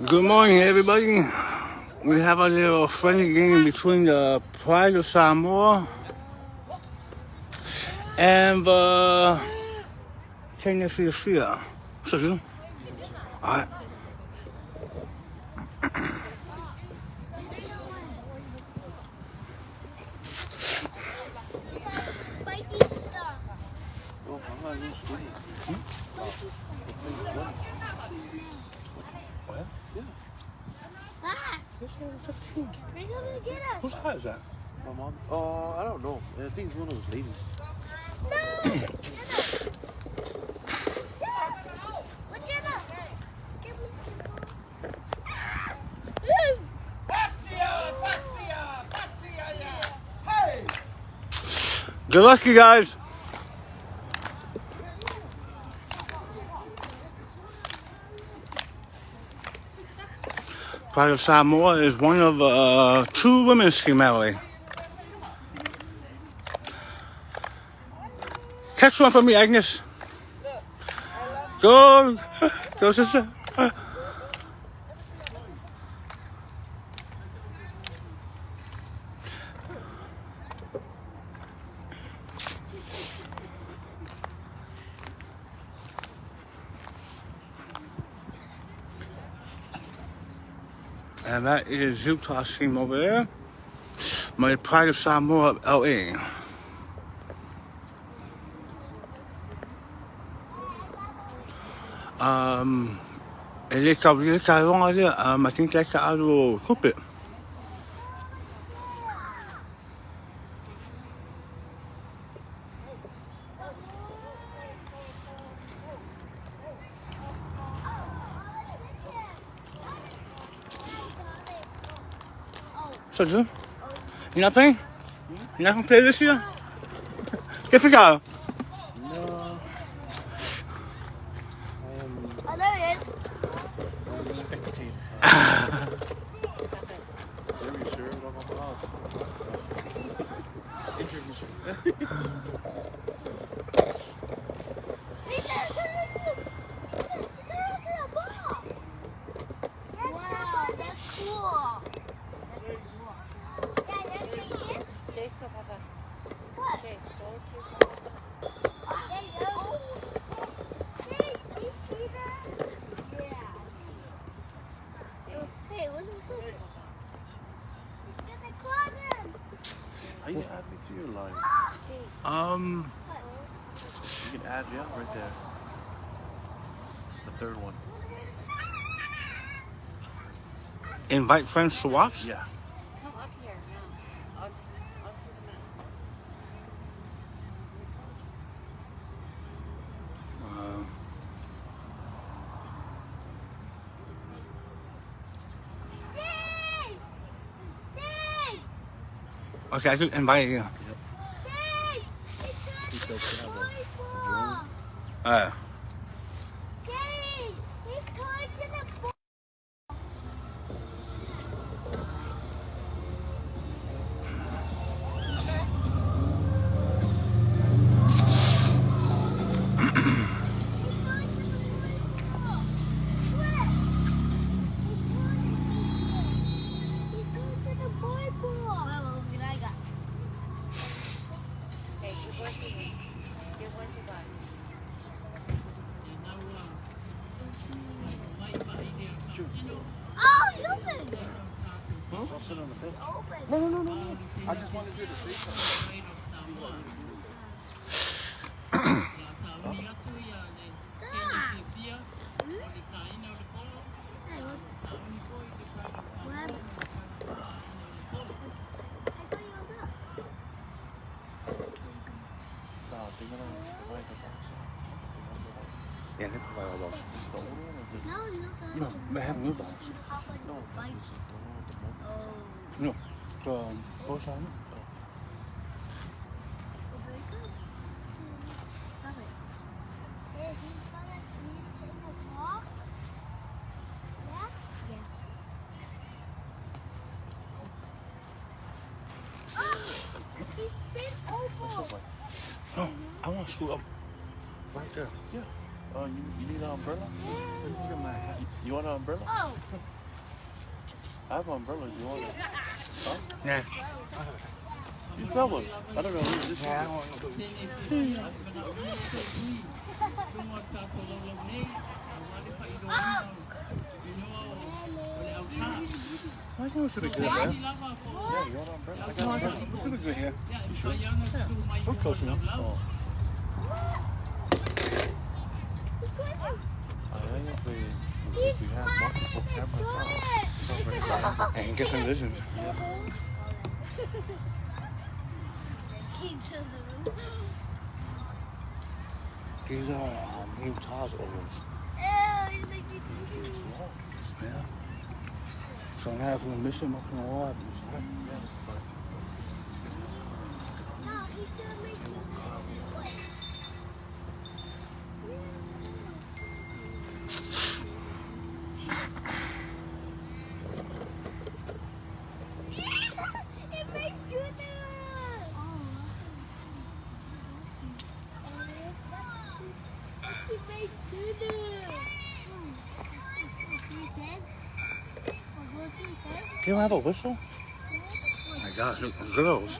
Good morning, everybody. We have a little friendly game between the Pride of Samoa and the Kenya Fiafia. So, all right. Spiky stuff. What? Ah! They're gonna get us. Whose hat is that? My mom? I don't know. I think it's one of those ladies. No! What's your up? Good luck, you guys. Pride of Samoa is one of two women's team, Ellie. Catch one for me, Agnes. Go, go, sister. And that is Utah's team over there. My Pride of Samoa LA. E le ka le ka ronga le a matin ka ka alo kupe. So, Drew, you not playing? You not gonna play this year? Get for go. No. I am Oh, there he is. a spectator. Very sure. Interview, sir. Wow, that's cool. Yeah, that's right here. Chase, go, Papa. What? Chase, go to There you go. Chase, do you see that? Yeah. Hey, what's this? Get the closet. How you add me to your live? You can add, yeah, right there. The third one. Invite friends to watch? Yeah. Come up here now. Onto the mat. Dave! Dave! Okay, I just invited you. Dave! He He turned does to have the a ball. Dave! He turned to the ball. He turned to the ball. Look. He turned to the boy ball. Look what I got. Okay, give one to me. Give one to God. Oh, it opened. Don't sit on the bench. Open. No. I just wanted you to say something. Hey, what? What happened? I thought you was up. No, they're gonna provide the box. They're gonna provide. Yeah, they provide all those. Is this the old one or the No, you don't. No, they have new balls. No, is it the one with the motor inside? No. The both on. Stop it. Yeah, he's gonna he's in the rock. Yeah? Yeah. Oh, he spit That's over. not like No, I want to scoot up right there. Yeah. Oh, you need an umbrella? Look at my hat. You want an umbrella? Oh. I have an umbrella if you want it. Huh? Yeah. You got one. I don't know. This Yeah, I don't want no. I think we should be good, man. Yeah, you want an umbrella? I got an umbrella. We should be good here. You sure? Yeah. We're close enough. Oh. If we have multiple cameras on. So very bad. And get some vision. He doesn't. These are Utah's oils. Ew, he's making me It's long. Yeah. So now if we miss them up in the water, Yeah, but No, he's gonna make me wet. It makes good. It makes good. Do you have a whistle? Oh my gosh, look, girls.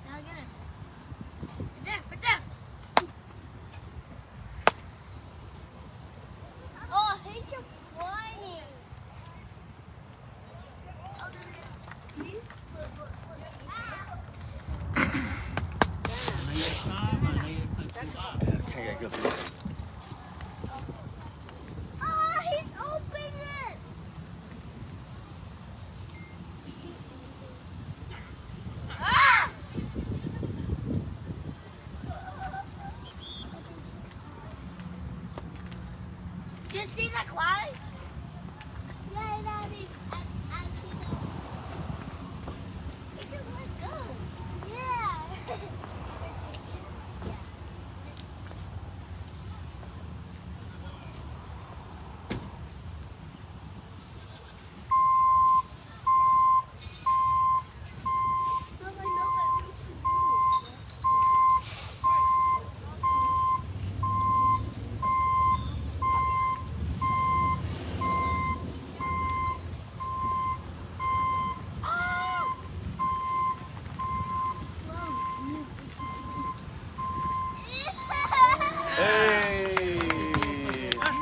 Now get it. Right there, right there. Oh, he's just flying. Yeah, can't get good look. Oh, he's open it. Ah! You see the climb? Yeah, Daddy. I see that. It can let go. Yeah. Yeah. No, I know what we should do. Ah! Hey! Oh,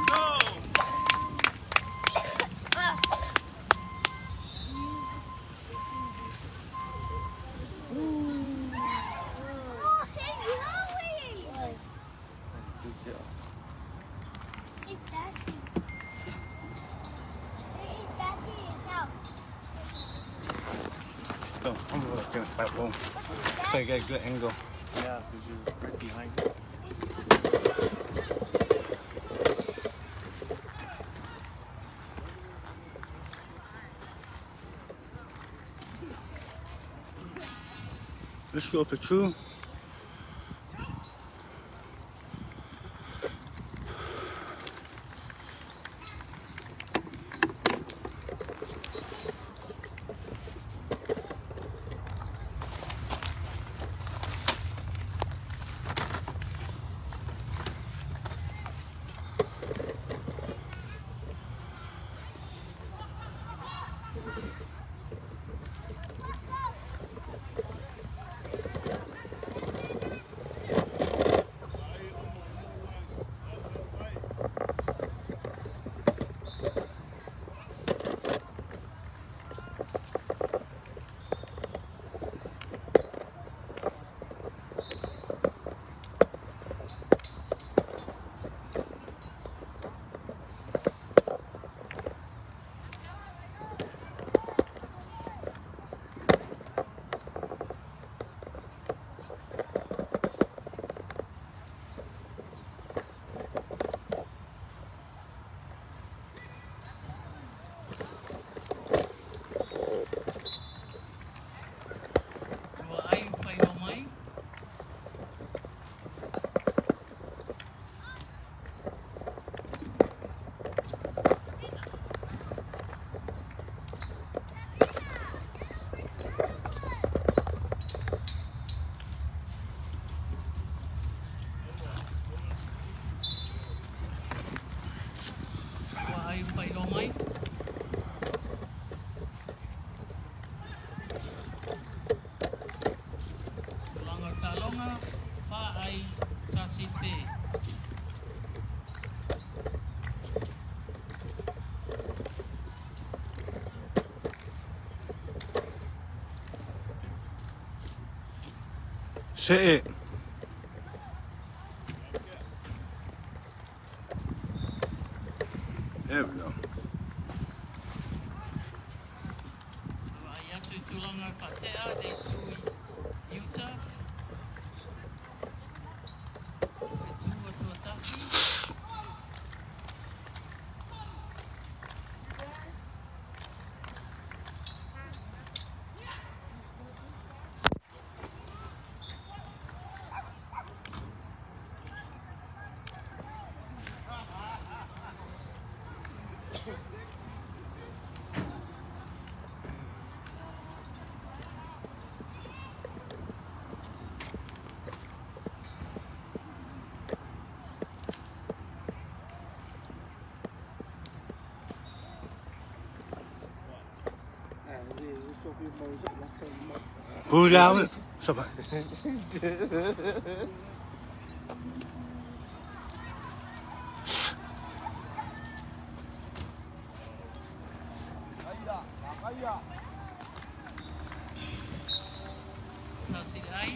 he's going! Good girl. He's dancing. He's dancing himself. So I'm gonna look at that one. So you get a good angle. Yeah, because you're right behind it. Let's go for two. See. There we go. Vaai atu i tulaga faatea le itu i uta. Le tu atuatasi. Pula. Stop. Tasi le ai.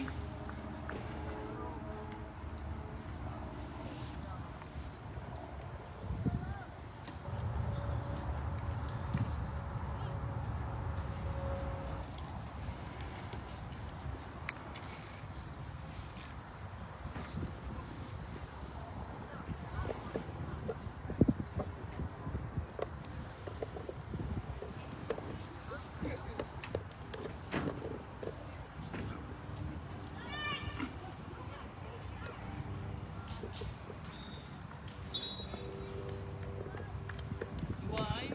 Ua ai.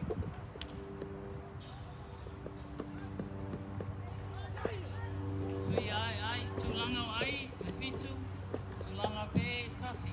Tui ai ai, tulaga o ai, le 7, tulaga pe tasi.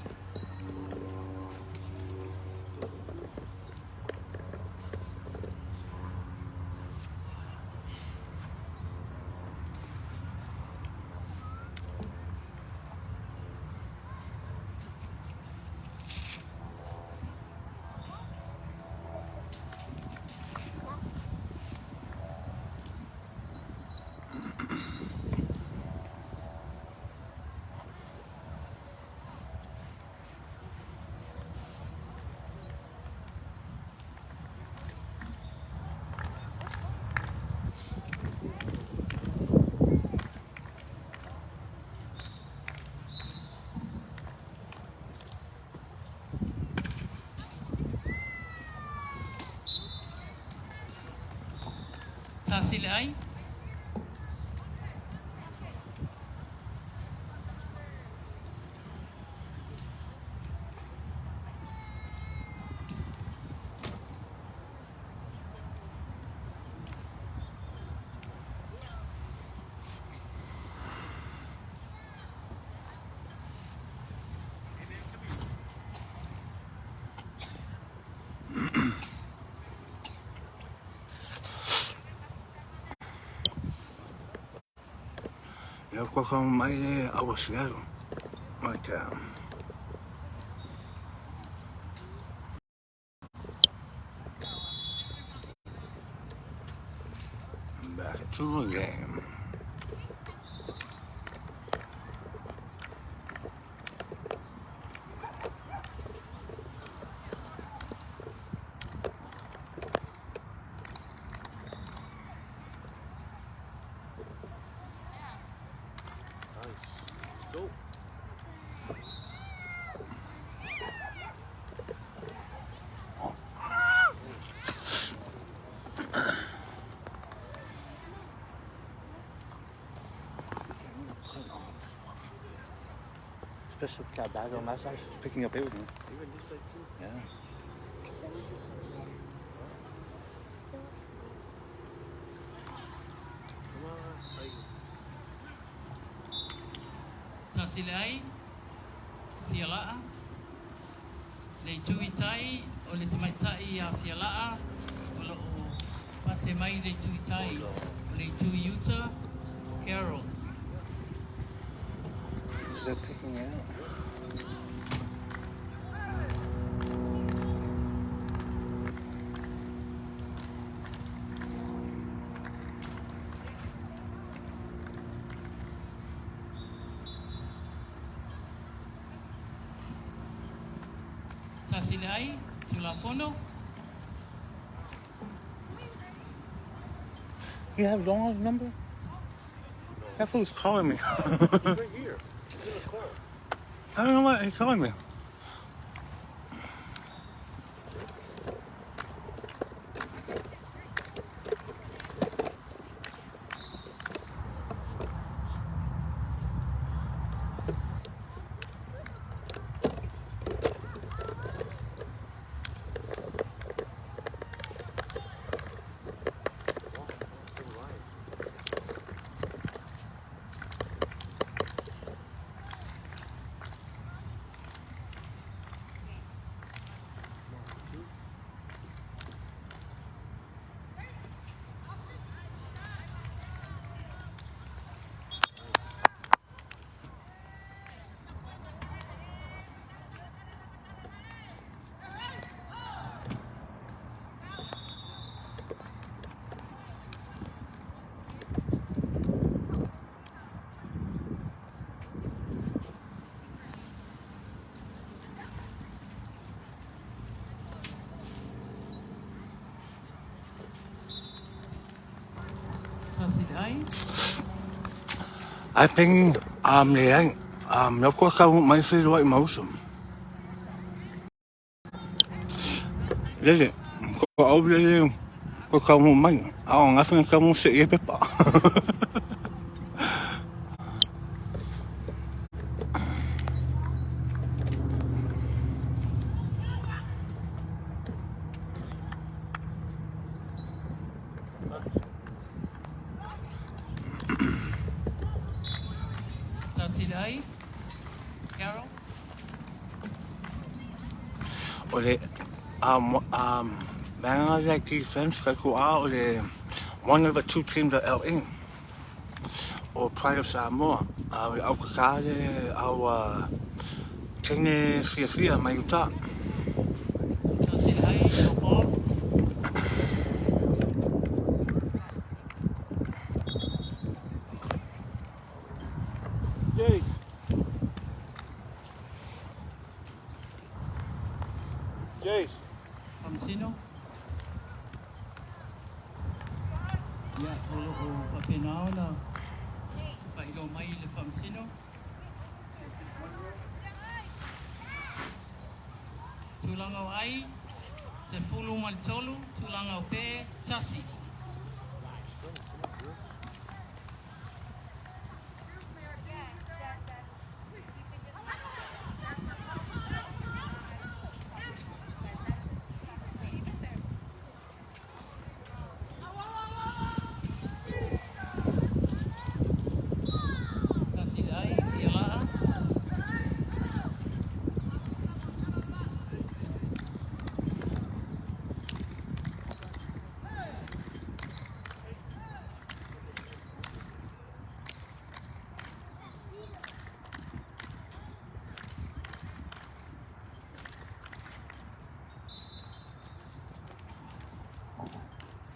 Tasi le ai. Ia kua kama mai le awa Seattle. Like, back to the game. Nice. Go. Especially with that bag on my side, picking up everything. Even this side too. Yeah. Come on. Like, Tasi le ai, Fialaa. Le itu i tai, o le tamaitai a Fialaa, o lo o pate mai le itu i tai, o le itu i uta, Carol. Is that picking it up? Tasi le ai, Tulafono. You have Donald's number? That fool's calling me. He's right here. He's in the car. I don't know why he's calling me. Walk across the line. Tasi le ai. I think the of course I won't my feel like most of them. Lele, ko au lele, ko kau mo mai. A o ngawhi ka mo se e pepa. Tasi le ai. Carol. O le manga like defense ka ko a o le one of the two teams at LA. O Pride of Samoa. A o le au kakale, au teine fia fia mai uta. Tasi le ai, no ball. Jace. Jace. Faamasino. Ia, o lo o faapena ona faailoa mai le Faamasino. Tulaga o ai, 13, tulaga o pe, tasi. Tasi le ai, Fialaa.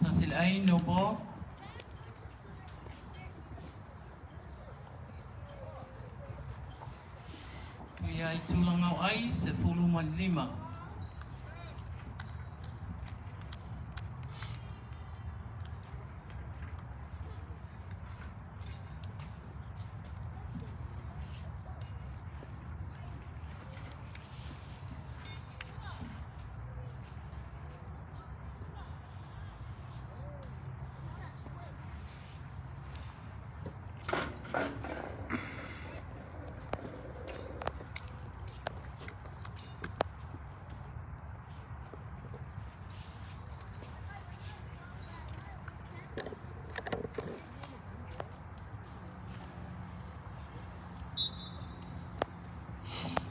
Tasi le ai, no ball. Ia i tulaga o ai, 15.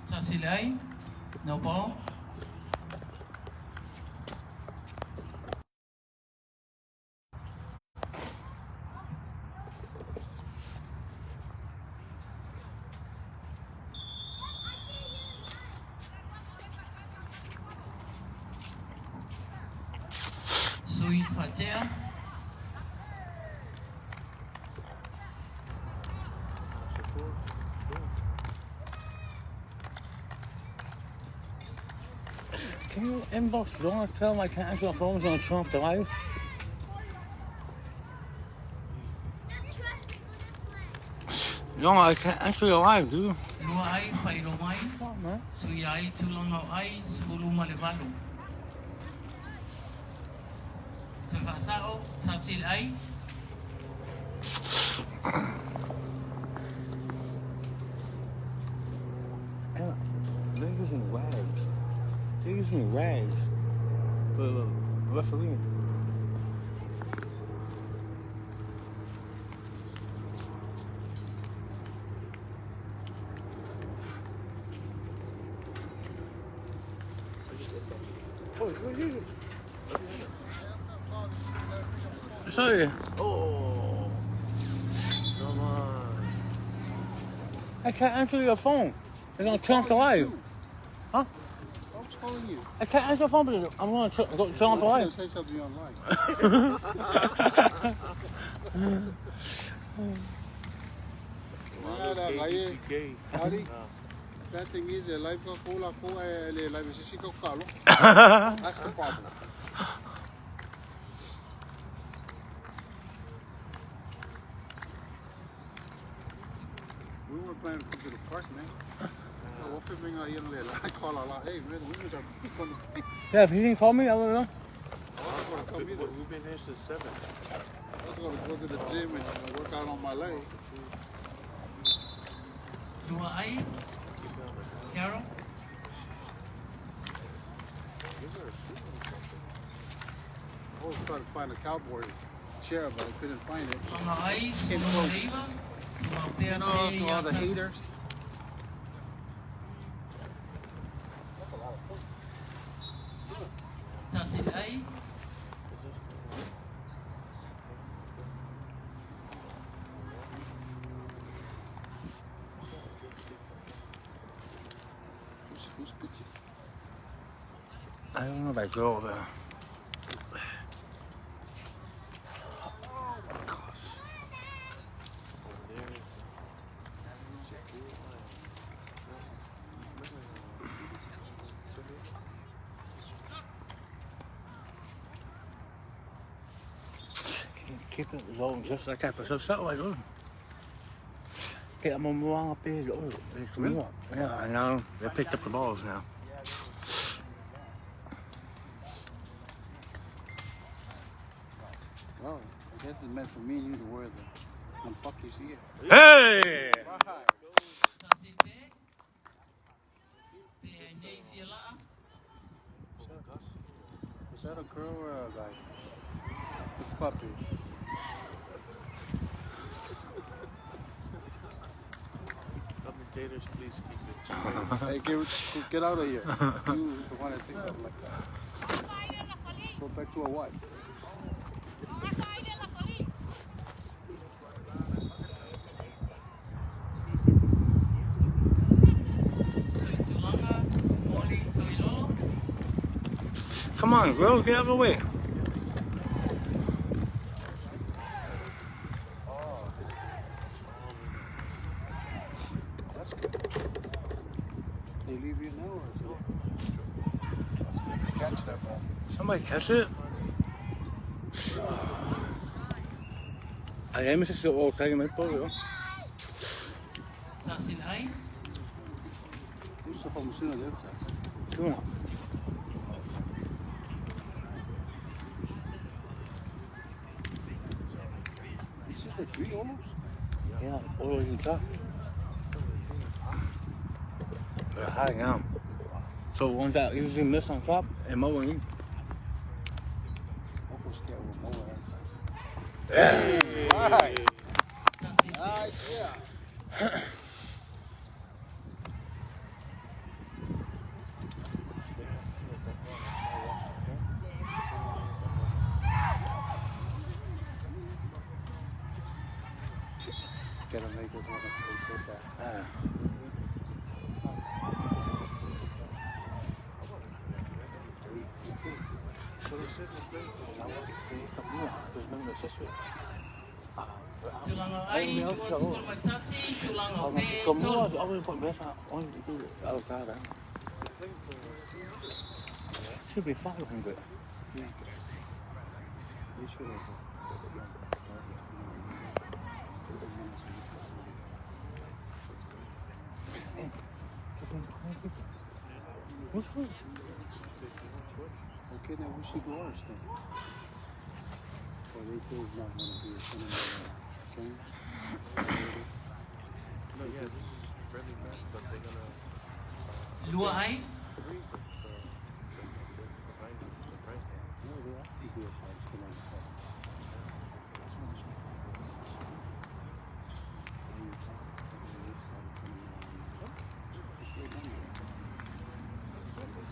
Tasi le ai, no ball. Sui Fatea. Support. Let's go. Can you inbox Laura tell him I can't answer the phones on turn off the live? No, I can't answer your live, dude. Lua ai, failo mai, Come on, man. sui ai, tulaga o ai, 18. Toe faasao, tasi le ai. Yeah, they're using rags. They're using rags for the referee. Sorry, Oh, come on. I can't answer your phone. It's gonna turn off the live. Huh? I was calling you. I can't answer the phone because I'm gonna go turn off the I live. was gonna say something online. A-B-C-K. Howdy. Bad thing is, life ka ko la ko le life is sika kalo. That's the problem. We were planning to come to the park, man. I call a lot. Hey, man, the women are going to play. Yeah, if he didn't call me, I don't know. I wasn't going to come either. We've been here since 7. I was going to go to the gym and work out on my leg. Lua ai, Carol. I was trying to find a cowboy chair, but I couldn't find it. Tulaga ai, 19. Tua You know, to all the haters. Tasi le ai, Who's pitching? I don't know if I go over there. Over there is. Keep it low just like that, but so so I go. Get them on more big. Yeah, I know. They picked up the balls now. Well, I guess it's meant for me and you to wear the when fuck you see it. Hey! tasi pe. Pe ai nei fia laa. Was that a girl or a guy? It's puppy. Commentators, please keep it. Hey, get out of here. You the one that say something like that. Go back to Hawaii. Sui tulaga, moli toi lolo. Come on, girl, get out of the way. That's good. They leave you now or is it? That's good. Catch that ball. Somebody catch it. I am just all taking my ball. Tasi le ai, Who's the from the other side? Come on. This is the tree almost? Yeah, all the way to the top. They're high now. So ones that usually miss on top and more than you. Uncle scared with more Yeah. Right. tasi pe. Nice, yeah. Gotta make us wanna play so bad. So they said they're playing for Tulaga ai, 21, tulaga o pe, tolu. Should be 500. See, they should have like started. What's that? Okay, then we should do ours then. Well, they say it's not gonna be a tournament. Okay. There it is. No, yeah, this is just a friendly match, but they're gonna Lua ai. agree with the prize, the prize money. No, they have to do a prize for like that.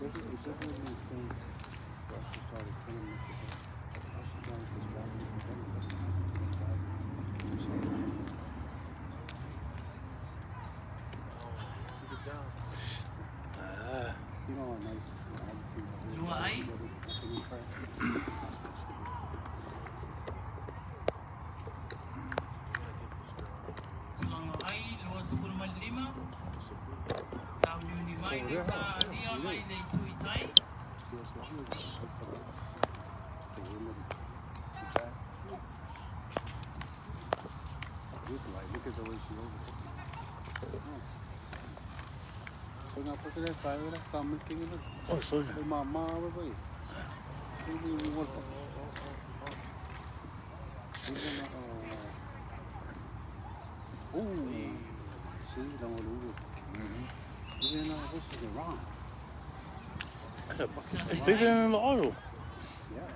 It doesn't make sense for us to start a tournament because us trying to start with the tennis and Keep it down. You know how nice all the teams are. Lua ai. Tulaga ai 25. Sauniuni mai le tā'alia mai le itu i tai. This light, look at the way she over there. Kau ngapa kena kau lah, sama king lah. Oh, sorry. Eh, mama apa boy? Ini ni what? Ini nak. Oh, see, dah malu. Ini nak apa sih wrong? It's bigger than the auto. Yeah.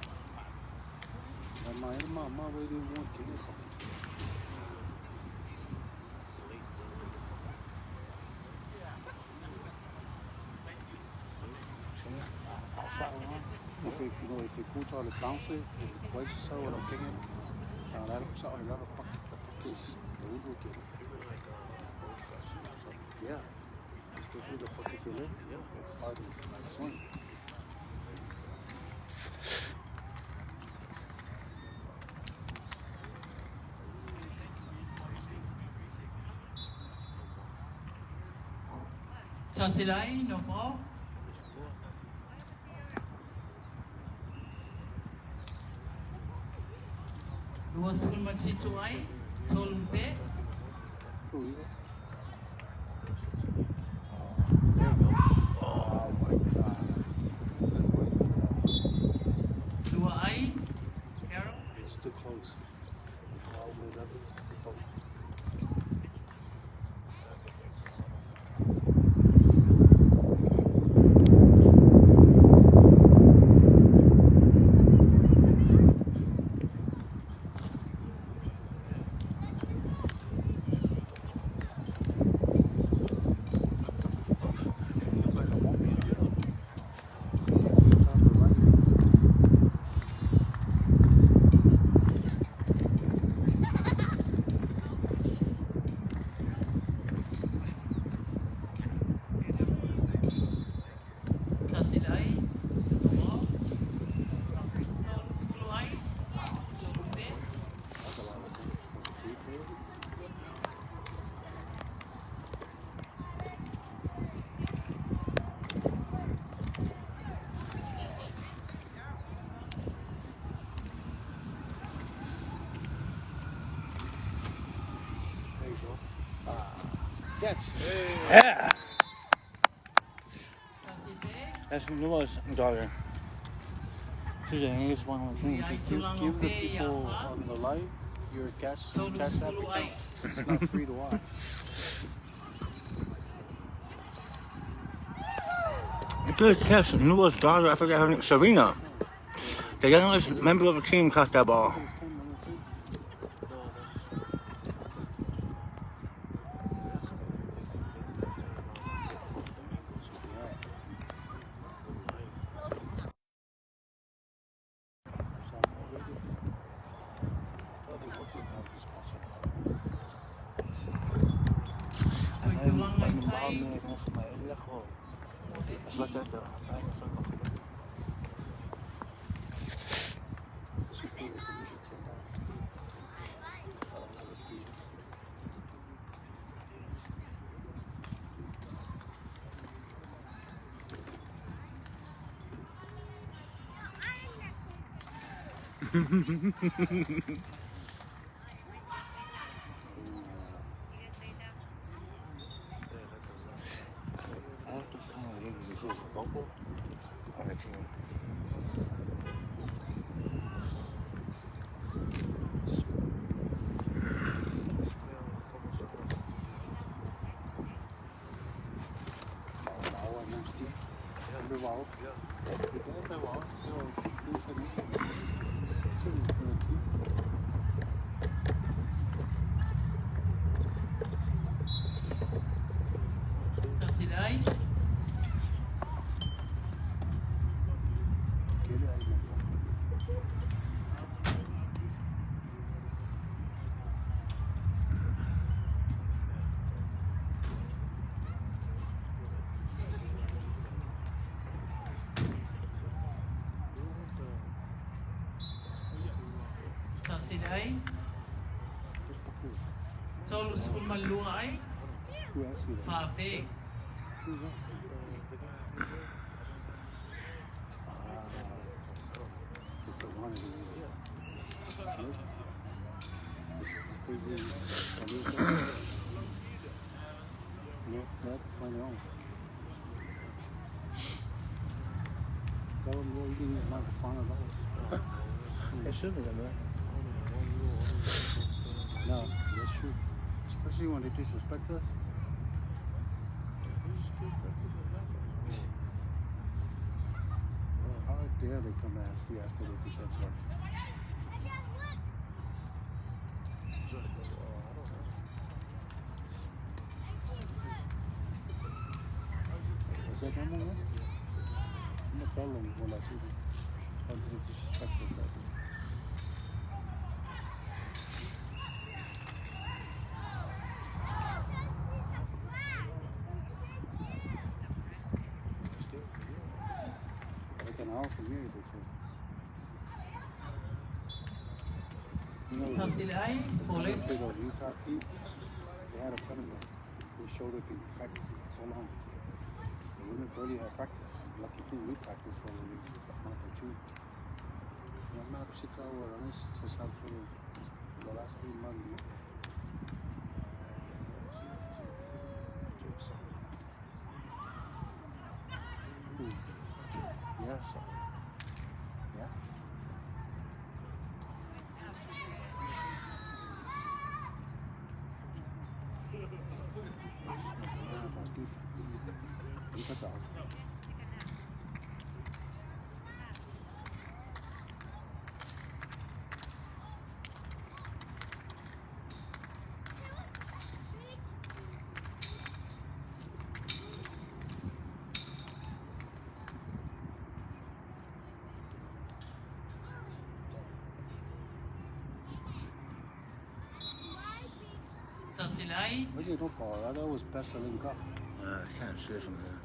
Mama, mama, where do you want to get? If it, you know, if it goes all the bounce it, why just so what I'm thinking? That'll so a lot of pockets, the wood will get. Yeah. Especially the pocket fillet. Yeah. It's hard to swing. Tasi lai no ball. 27 ai. Tolu pe. Oh, yeah. Oh my God. That's way Lua ai. Carol. It's too close. Oh, man, that's too close. Looks like a monkey. See, if you turn the right, it's- Tasi lai. No ball. 30 ai. Tolu pe. That's a lot of things for the three players. There you go. Catch. Yeah. Tasi pe. That's Noah's daughter. She's the youngest one on the team. Ai Give, tulaga give the pe ia people wha. on the live your Tolu cash app sefulu ai. account. It's not free to watch. Good catch. Noah's daughter, I forgot her name, Serena. The youngest member of the team caught that ball. It's coming, okay? No, that's Yeah. So I'm already. Doesn't work without the sponsor. Toe tulaga i tai. It's like that though. She paid us a little $10. I have to kind of leave this is a vocal on the team. Tasi le ai. Tasi le ai. 32 ai. Whāpē. Tell them, well, you can use microphone at all. It should be done, right? No, that's true. Especially when they disrespect us. Well, how dare they come ask you after they did that to us? Is that normal? Yeah? I'm gonna tell them when I see them. How did they disrespect us like that? Like an hour from here, they said. You know, Tasi le ai. they Fōlefu. say those Utah team, they had a tournament. They showed up in practicing for so long. The women barely had practice. Lucky thing we practiced for at least a month or two. No matter Chicago or this is for the last 3 months. You know? Hmm. Yeah. Yeah. It's just not the end of our defense. Look at the offense. Tasi le ai. Where's your Colorado was best to link up. I can't see from here.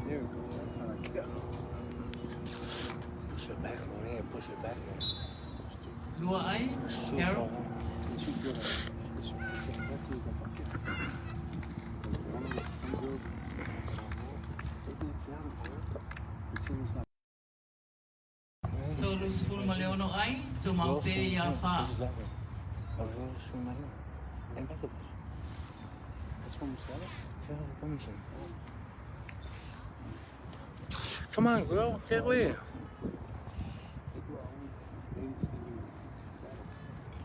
There we go. That's how I get. Push it back on here, push it back on. Lua ai. It's too Carol. far. It's too good. It's that is the fucking. There's one of the some girl. They didn't see how the team is not. 36 ai. Tumau pe ia whā. This is that way. Oh, yeah, it's from right here. In back of us. That's from Seattle. Carol Robinson. Come on, girl. Get away. They do our own ladies team in Seattle.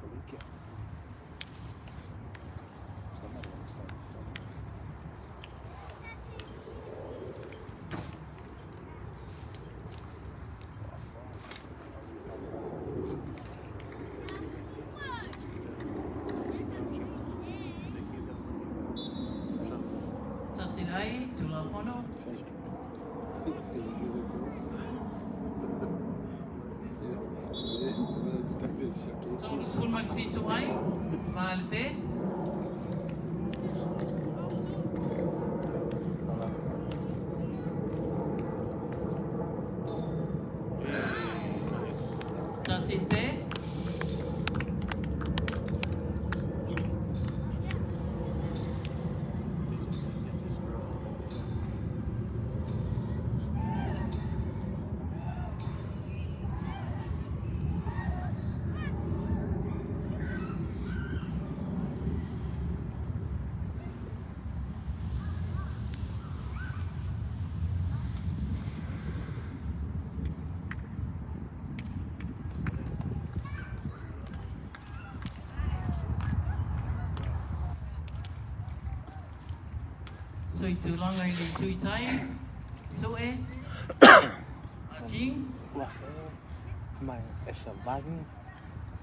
But we get. Somebody else started. So. Tasi le ai. Tulafono. Fake. Did you hear the girls? 37 ai. Whālepe. Sui Tulaga i le Itu i Tai, Sue, a King. My, it's a surviving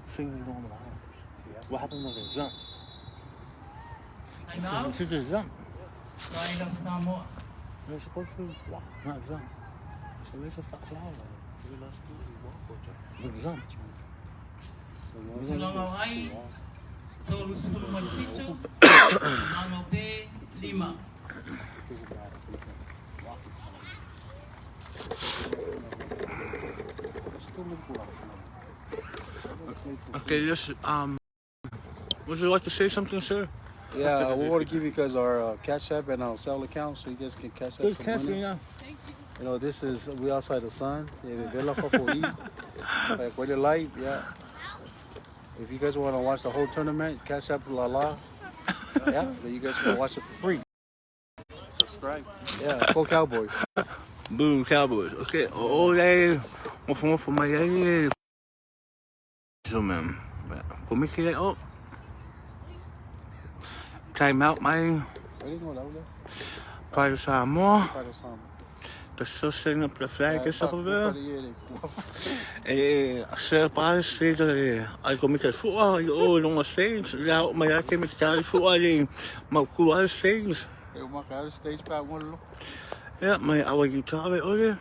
thing in normal life. What happened was a jump. Time out, She just jumped. Pride of Samoa. You're supposed to walk, not jump. So where's the fuck flower? But jump. Tulaga o ai, 37, Tulaga o pe, 5. Okay, just would you like to say something, sir? Yeah, we want to give you guys our Cash App and our Zelle account so you guys can cash out Good some catch, money. yeah. You know, this is we outside the sun. Yeah, the Vela Fofo Like really light, yeah. If you guys want to watch the whole tournament, Cash App La La. Yeah, then you guys can watch it for free. Subscribe. Yeah, go Cowboys. Boom, Cowboys. Okay, ole, mo for my So man, come get it up. Time out, man. Pride of Samoa. The still setting up the flag and stuff over there. E se pa se de ai ko mika fua i o longa stage la o mai ake me kai fua i mau ku ai stage. E o maka stage pa mo lo. Ja, mai awa guitar ole.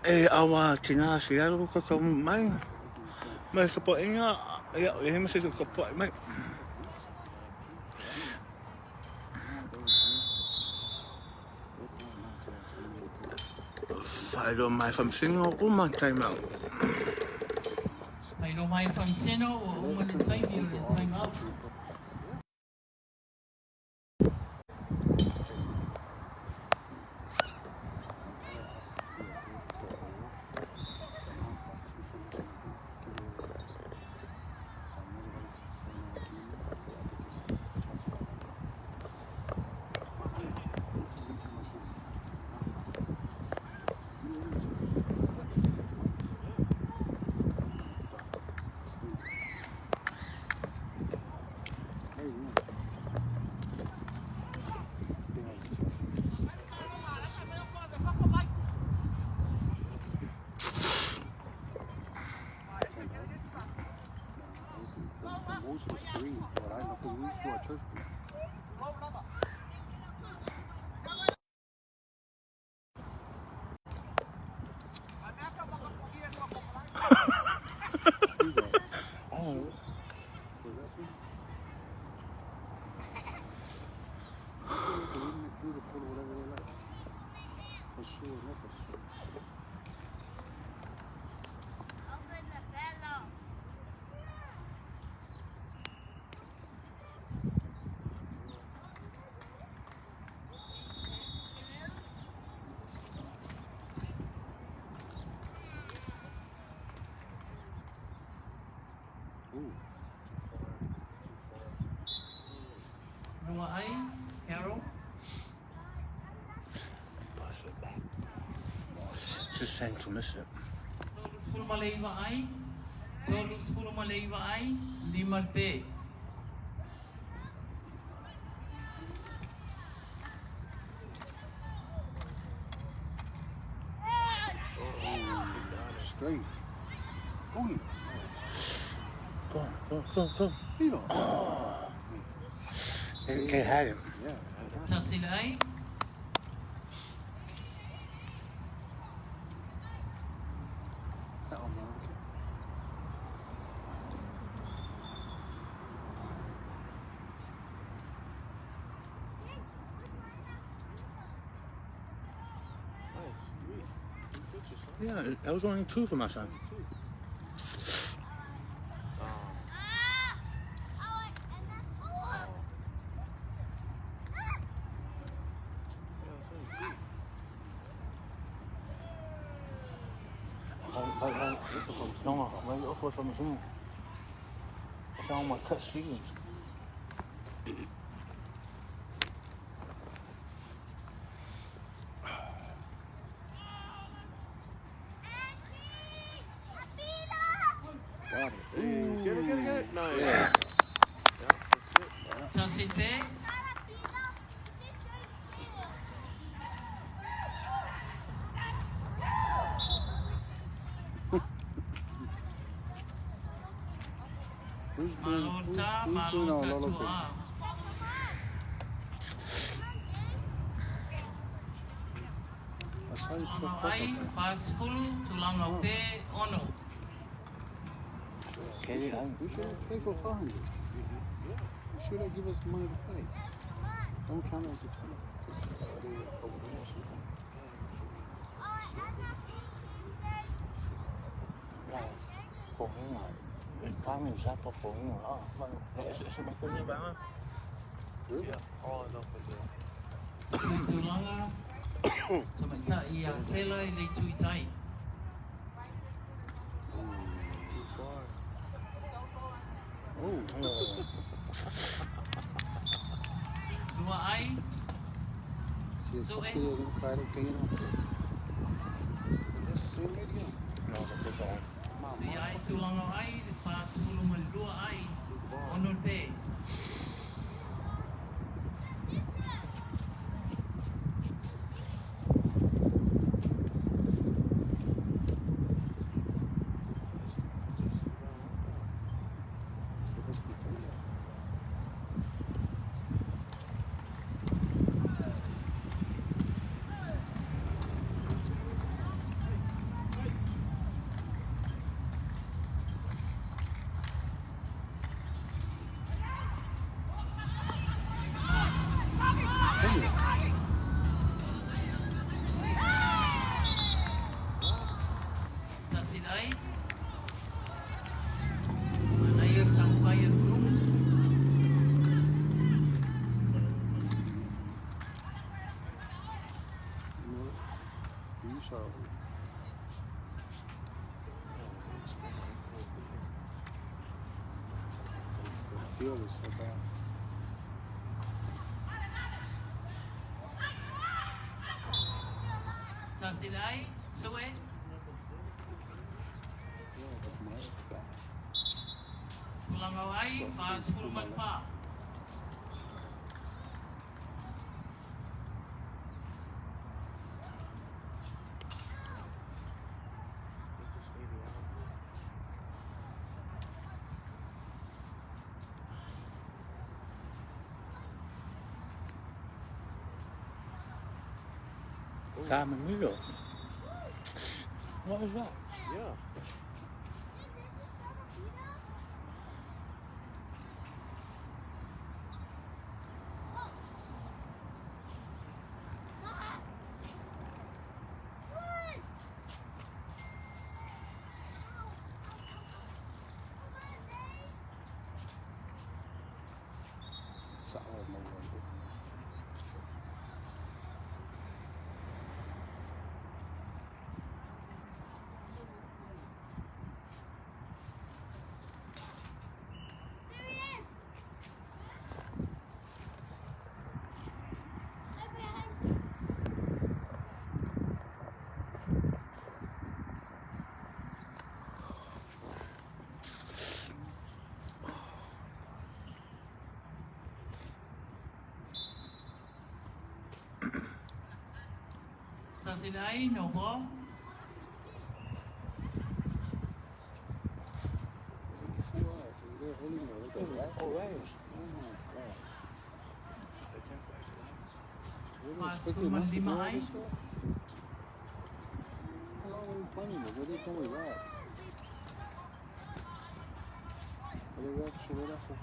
E awa tina se aru ka ka mai. Mai ka po inga ja, e hema se ka po mai. Whairo mai whamsinga o uma time out. Whairo mai whamsino o uma le taimi o le time out. The most was three, but I know because we used to go to church. Who's that? Oh, Was that sweet? Whatever they like. For sure, not for sure. Open the pillow. Ooh. Rua ai, Carol. pass it back. Just saying to miss it. 39 ai, 39 ai, 5 pe. Straight. Go in. Go, go, go, go. You know. They had him. Yeah. Tasi le ai, Oh, man, okay. Nice. Three. Three pitches, huh? Yeah, that was only two for my son. Two. Ah! Oh, and that's four. Yeah, it's only two. No, wait, off from the That's all my cut seeds. Got it. Hey, get it, get it, get it. Nice. Yeah, that's it. tasi te, Who's doing, Malo who, ta, who's doing malo our ta lolo tuā. thing? I saw you Tulaga choke o ai, purple. 40, tulaga o pē, 6. Keri ai. We should play for 400. You should have give us money to play. Don't count it as a tournament because they over there or something. Ko hinga. E pangi zapa ko hinga. Ah, se se ma ko ni ba. Really? Yeah, all enough was it. Tui tulaga, tamaitai ia Sela i le tuitai. Too far. Oh, Lua ai, see, So, eh? That's the same lady. Yeah? No, the different one. Sui ai tulaga o ai, le 42 ai, 6 le pē. It's supposed to be three. Tasi ai, manai o taumafai o le puluga. You know, you saw. It's, the field is so bad. Tasi ai, sue, Yeah, but my it's bad. tulaga o ai, 44. It's just 80 out. Carmen Milo. What was that? Yeah. Sour no one. Tasi ai, no ball. They're holding it like a rat. Oh, right. Oh my God. They can't flash lights. They don't Fa expect sefulu ma enough to do lima all ai. this stuff? How long are we planning this? Where they come with that? Where they rat? So where that for?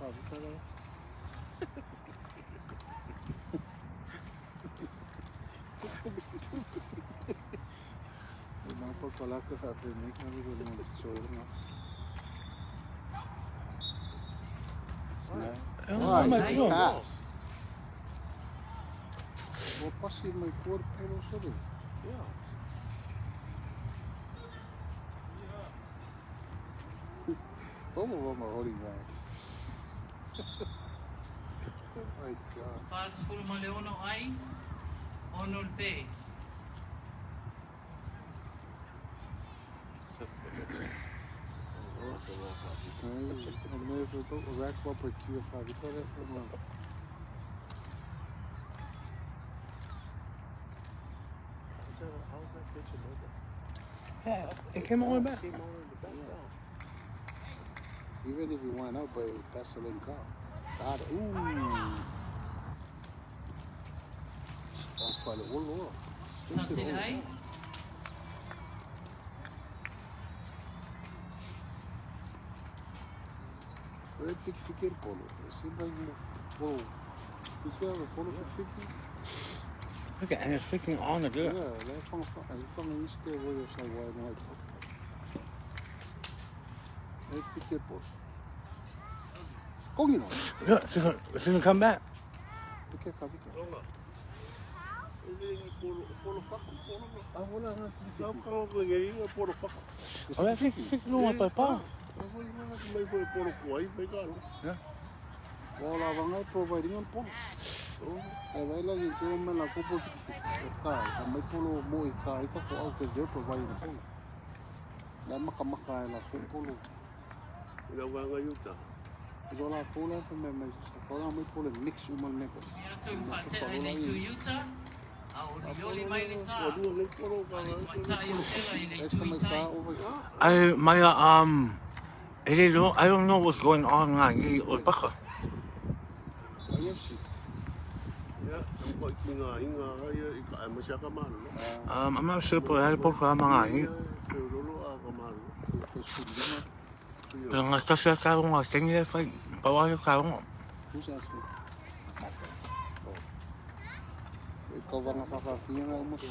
Oh, my God. Pass. Well, pasi my corpo sore. Yeah. Both of them are holding racks. Oh my God. 46 ai, 6 le pē. How's that, how's that bitch a nigga? Yeah, it came all the way back. Came all in the back down. Even if he went out, but it was past the lane car. Got it. Ooh. Oh, pale olo. Tasile ai. Red fiki fiki el polo. It seems like polo. You see how the polo fiki? Look at and it's freaking on the Yeah, girl. la fanga fanga fanga iste wo yo sa wa no ai. Red fiki el polo. Kongi no. Look, she's gonna come back. Peke ka peke. Ah, wala na fiki fiki. Oh, that fiki fiki no want to pa. Wala vanga providing on polo. E vai la ki te me la kopo fiki fiki. E ka, a mai polo mo i ka i ka ko au ke they're providing the polo. La maka maka e la ko polo. I la polo fa me me sa ko mai polo mix uma me ko. Ia atu whaatea i le itu i uta. A o lioli mai le tā. A le tamaitai o tela i le Es itu ka i mai ka tai. over. I my I don't know what's going on ngā o paka. IFC. I'm not sure but I poko ama ngā i. Ko sulu. Pero ngā tasi a karonga, tengi le whai, pawa yo karonga. Who's asking? Oh. E ka vanga whakawhia ngā umasu.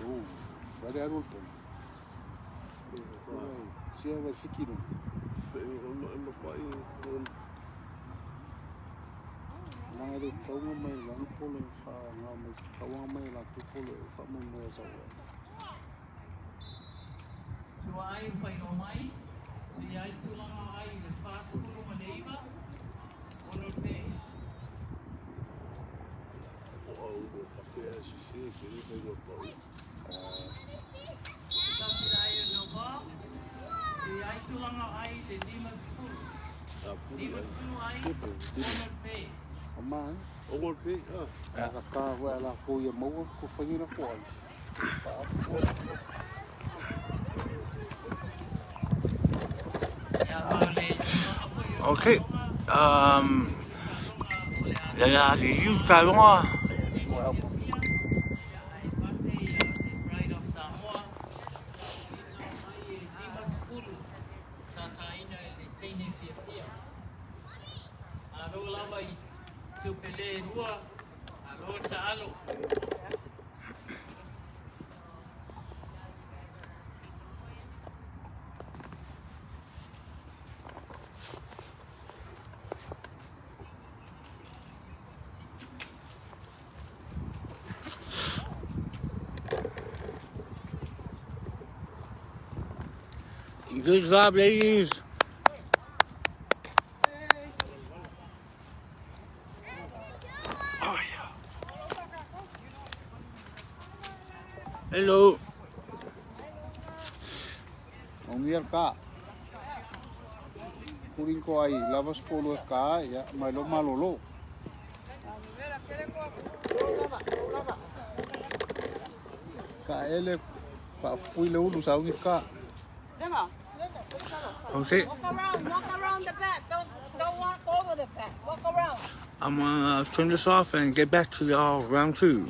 Oh, wale aru tonu. Ai, sia wale fiki no. Nanga le taunga mai langa polo wha ngā mai tauanga mai la tu polo e wha mo moe sa ua. Lua ai o whairo mai. So ia ai tūlanga ai le whāsukuru ma le iwa. Ono te. Tasile ai o no pā. So ia ai tūlanga ai le 50. 50 ai. Ono te. O maa, eh? Ka ka hua la ko ia maua ko whangira ko ai. Ia mau le tūlanga foi o Okay. La la i karonga. Ko au. Ai pate ia the Pride of Samoa. Mai e 50. Sa tāina e le teine fia fia. A ro lava i tupele rua. A ro ta alo. Good job, ladies. Oh, yeah. Hello. O ngia ka. Kurin ko ai lavas polo e ka ia mai lo malolo. Ka ele pa fui le ulu sa ungi ka. Okay. Walk around the back. Don't walk over the back. Walk around. I'm gonna turn this off and get back to y'all round two.